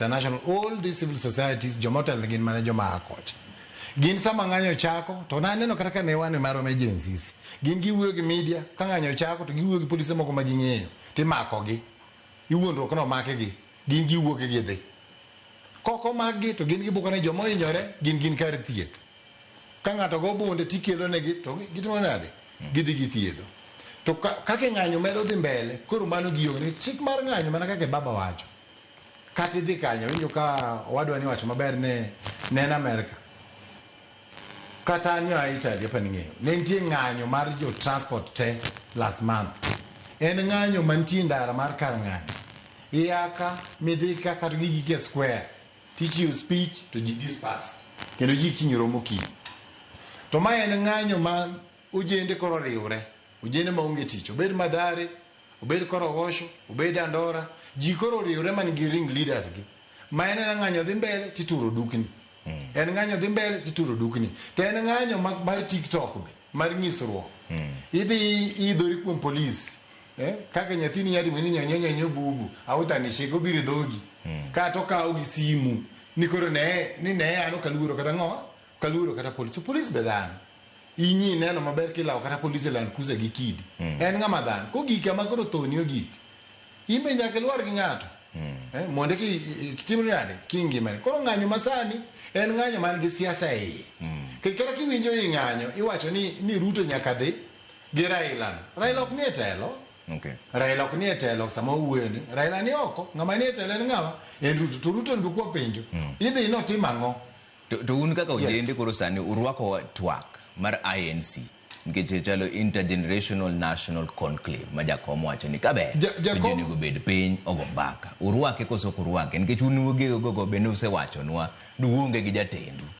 International, all these civil societies, joma otelo gin mana joma a kocha. Gin sama ng'anyo chako, to naneno kata ka ne wan e mar emergencies, gin giwuoyo gi media, ka ng'anyo chako to giwuoyo gi polise moko ma ging'eyo, timakogi. Iwuondruok ni omakgi, gin giwuok gidhi. Kok omakgi to gin gibuko ni joma ohinyore gin gin kar thieth. Ka ng'ato go bunde tikelo negi to gitimo nade? Gidhi githiedho. To kaka ng'anyo medo dhi mbele, koro mano gionge. Nikech chik mar ng'anyo mana kaka baba wacho. Kata idhi kanyo, winjo ka owadwa ni wacho maber ne ne en Amerka. Kata an a Italy apa ning'eyo. Ne nitie ng'anyo mar jo transport te last month. En ng'anyo mantie ndara mar kar ng'anyo. Ia ka, midhi ka kata gigik e square. Tichiwo speech to ji disperse. Kendo ji kiny romo kiny. To ma en ng'anyo ma ojende koro oriwre. Ojende maonge tich. Obed Mathare, obed Korogosho, obed Dandora, ji koro oriwre man gi ring leaders gi. Ma en en ng'anyo dhi mbele tituro dukni. En ng'anyo dhi mbele tituro dukni. To en ng'anyo mar TikTok be, mar nyisruok. Idhi idhori kuom polis. Eh, kaka nyathini nyalo timo ni nyonyo nyonyo bubu, autanishika obiro e dhogi. Kata okawo gi simu ni koro ne ni ne an ok aluoro kata ng'o, ok aluoro kata polis. To polis be dhano. Inyi neno maber kilawo kata polis e Land Cruiser gi kidi. En ng'ama dhano. Kogik kama koro thoni ogik. In be nyaka ilwar gi ng'ato. Eh, mondo kitim nade kingimani. Koro ng'anyo masani en ng'anyo man gi siasa e iye. Nikech kata kiwinjo i ng'anyo iwacho ni ni Ruto nyaka dhi gi Raila no. Raila ok nie telo. Raila ok nie telo sama owuoyo ni. Raila ni oko. Ng'ama nie telo en ng'awa? En Ruto. To Ruto ni be kwapenjo. Idhi notim ang'o? To un kaka ojende koro sani urwako twak mar INC nikech chalo intergenerational national conclave ma jakom wacho ni kaber to ji onego bed piny ogo mbaka. Urwake koso ok urwake nikech un gogo bende usewachonwa ni uonge gi jatendu.